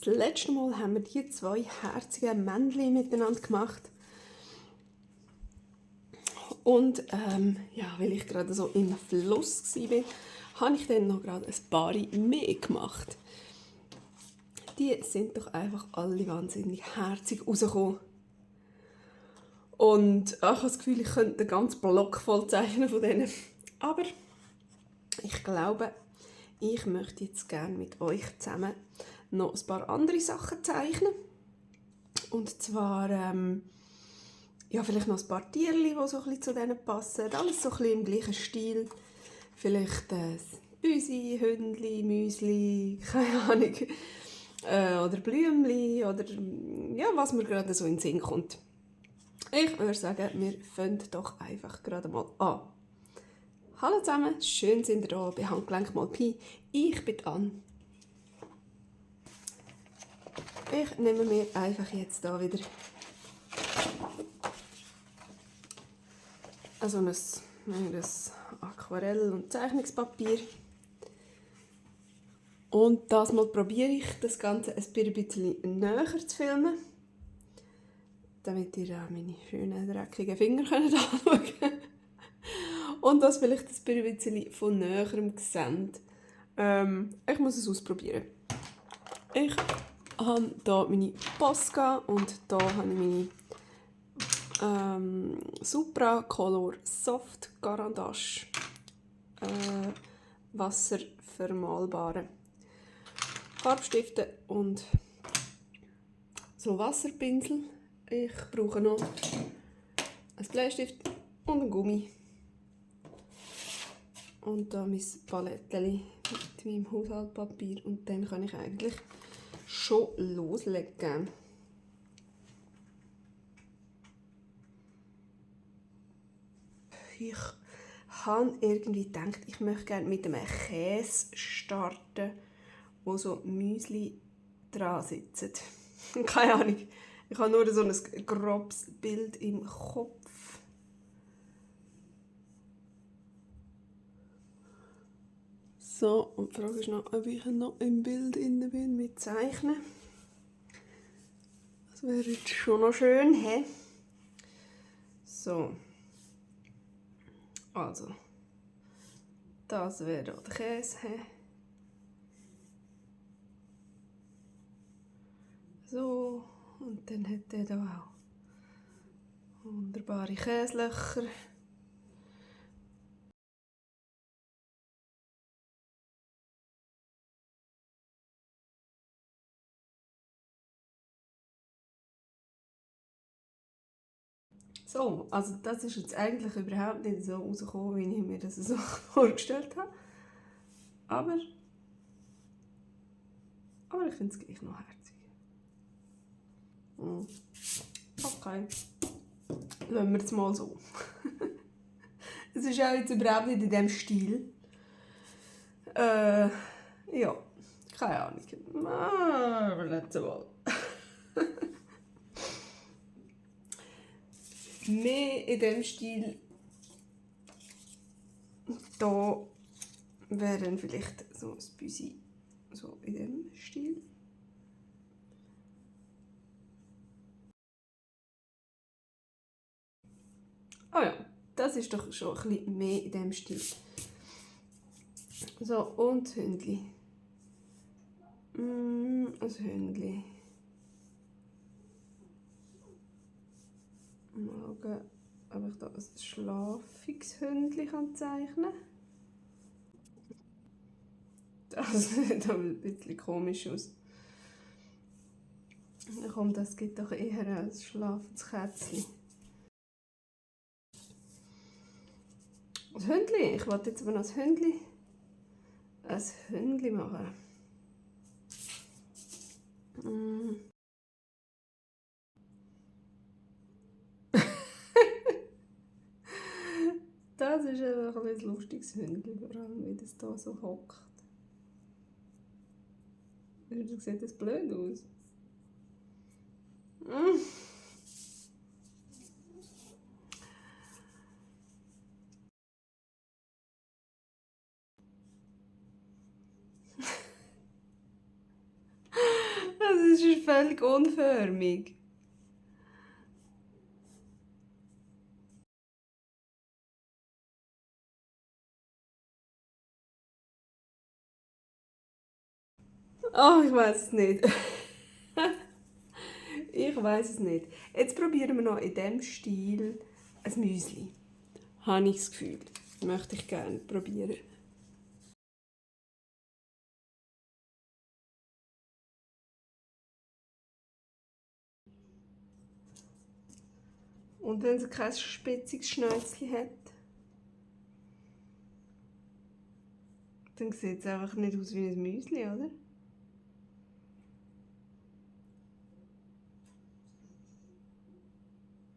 Das letzte Mal haben wir die zwei herzigen Männchen miteinander gemacht. Und weil ich gerade so im Fluss war, habe ich dann noch gerade ein paar mehr gemacht. Die sind doch einfach alle wahnsinnig herzig rausgekommen. Und ich habe das Gefühl, ich könnte einen ganzen Block voll zeichnen von denen. Aber ich glaube, ich möchte jetzt gerne mit euch zusammen noch ein paar andere Sachen zeichnen. Und zwar vielleicht noch ein paar Tierchen, die so ein bisschen zu denen passen. Alles so ein bisschen im gleichen Stil. Vielleicht ein Büsi, Hündli, Müsli, keine Ahnung. Oder Blümli oder was mir gerade so in den Sinn kommt. Ich würde sagen, wir fangen doch einfach gerade mal an. Hallo zusammen, schön sind ihr da bei Handgelenk mal Pi. Ich bin Anne. Ich nehme mir einfach jetzt da wieder ein Aquarell- und Zeichnungspapier. Und das mal probiere ich, das Ganze ein bisschen näher zu filmen, damit ihr auch meine schönen, dreckigen Finger anschauen könnt. Und das vielleicht ein bisschen von näherem seht. Ich muss es ausprobieren. Ich habe hier meine Posca und hier habe ich meine Supra Color Soft Garandash wasservermalbare Farbstifte und so Wasserpinsel. Ich brauche noch einen Bleistift und einen Gummi. Und da mein Palettchen mit meinem Haushaltspapier. Und dann kann ich eigentlich schon loslegen. Ich habe irgendwie gedacht, ich möchte gerne mit einem Käse starten, wo so Müsli dran sitzen. Keine Ahnung. Ich habe nur so ein grobes Bild im Kopf. So, und die Frage ist noch, ob ich noch im Bild inne bin mit Zeichnen. Das wäre jetzt schon noch schön, hä? So. Also. Das wäre der Käse, hä? So. Und dann hat er da auch wunderbare Käselöcher. So, also das ist jetzt eigentlich überhaupt nicht so rausgekommen, wie ich mir das so vorgestellt habe. Aber ich finde es gleich noch herzig. Okay, lassen wir es mal so. Es ist auch jetzt überhaupt nicht in diesem Stil. Ja, keine Ahnung. Aber nicht so mal. Mehr in diesem Stil. Da wäre dann vielleicht so ein Büsi so in diesem Stil. Ah ja, das ist doch schon ein bisschen mehr in diesem Stil. So, und das Hündli. Ein Hündli. Mal schauen, ob ich da ein schlafiges Hündli zeichnen kann. Das sieht aber ein bisschen komisch aus. Komm, das gibt doch eher ein schlafendes Kätzchen. Ein Hündli? Ich wollte jetzt aber noch ein Hündli machen. Das ist einfach ein lustiges Hündli, vor allem wie das hier so hockt. Sieht das blöd aus? Das Das ist völlig unförmig. Oh, ich weiß es nicht. Ich weiß es nicht. Jetzt probieren wir noch in diesem Stil ein Müsli. Habe ich das Gefühl. Möchte ich gerne probieren. Und wenn es kein spitziges Schnäuzchen hat, dann sieht es einfach nicht aus wie ein Müsli, oder?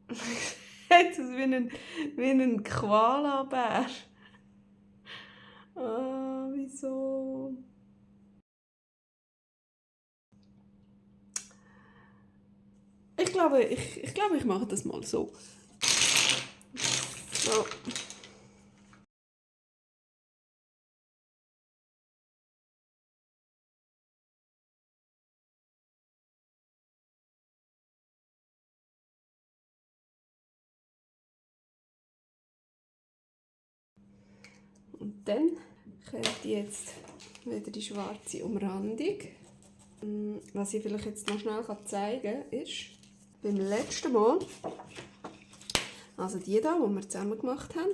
Sieht aus wie ein Koala-Bär. Ah, wieso? Ich glaube, ich mache das mal so. So. Und dann kommt jetzt wieder die schwarze Umrandung. Was ich vielleicht jetzt noch schnell zeigen kann, ist, beim letzten Mal, also die hier, die wir zusammen gemacht haben,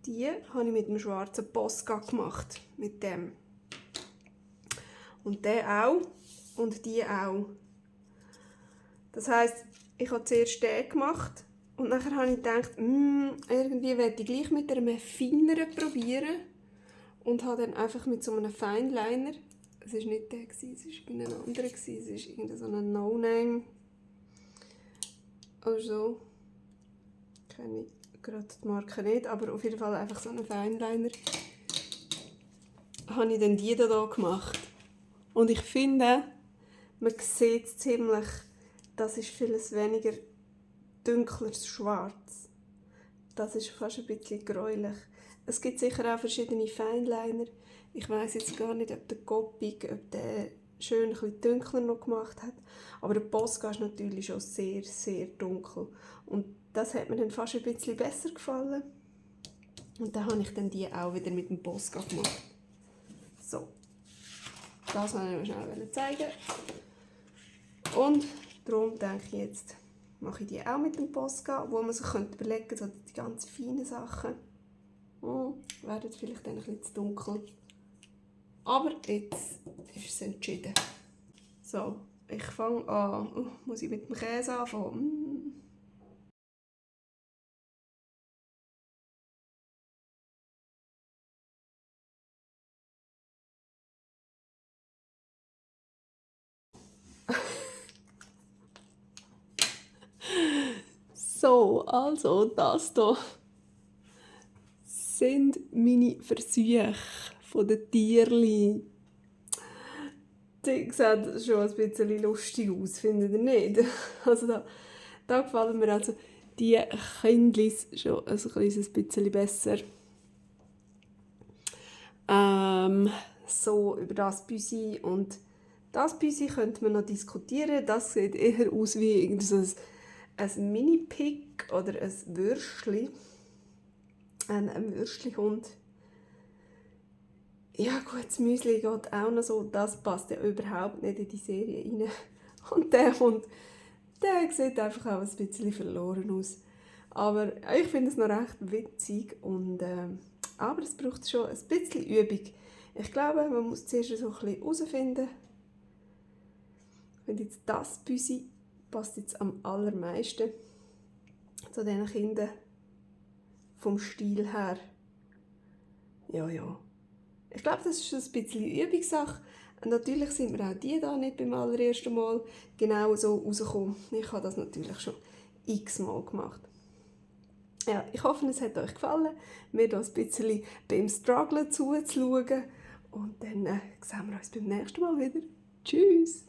die habe ich mit dem schwarzen Posca gemacht. Mit dem. Und der auch. Und die auch. Das heisst, ich habe zuerst den gemacht. Und nachher habe ich gedacht, irgendwie werde ich gleich mit einem feineren probieren. Und habe dann einfach mit so einem Fineliner, es war nicht der, es war irgendein anderer, es war irgendein so ein No-Name oder so. Ich kenne gerade die Marke nicht, aber auf jeden Fall einfach so einen Fineliner. Habe ich dann die hier gemacht. Und ich finde, man sieht ziemlich, das ist vieles weniger dunkleres Schwarz. Das ist fast ein bisschen gräulich. Es gibt sicher auch verschiedene Fineliner. Ich weiß jetzt gar nicht, ob der Copic, ob der schön ein bisschen dunkler noch gemacht hat. Aber der Posca ist natürlich schon sehr, sehr dunkel. Und das hat mir dann fast ein bisschen besser gefallen. Und dann habe ich dann die auch wieder mit dem Posca gemacht. So. Das wollte ich noch schnell zeigen. Und darum denke ich jetzt, mache ich die auch mit dem Posca, wo man sich überlegen könnte, so die ganz feinen Sachen werden vielleicht dann ein bisschen zu dunkel. Aber jetzt ist es entschieden. So, ich fange an. Muss ich mit dem Käse anfangen? So, also das hier sind meine Versuche von den Tierchen. Die sehen schon ein bisschen lustig aus, findet ihr nicht? Also da gefallen mir also die Kindlis schon ein kleines bisschen besser. So über das Büsi und das Büsi könnte man noch diskutieren. Das sieht eher aus wie ein Mini-Pig oder ein Würstchen. Ein Würstchenhund. Ja gut, das Müsli geht auch noch so. Das passt ja überhaupt nicht in die Serie rein. Und der Hund, der sieht einfach auch ein bisschen verloren aus. Aber ich finde es noch recht witzig. Aber es braucht schon ein bisschen Übung. Ich glaube, man muss zuerst so ein bisschen herausfinden. Ich finde jetzt das Büsi passt jetzt am allermeisten zu diesen Kindern vom Stil her. Ja. Ich glaube, das ist ein bisschen Übungssache. Und natürlich sind mir auch die da nicht beim allerersten Mal genau so rausgekommen. Ich habe das natürlich schon x-mal gemacht. Ja, ich hoffe, es hat euch gefallen, mir da ein bisschen beim Strugglen zuzuschauen. Und dann sehen wir uns beim nächsten Mal wieder. Tschüss!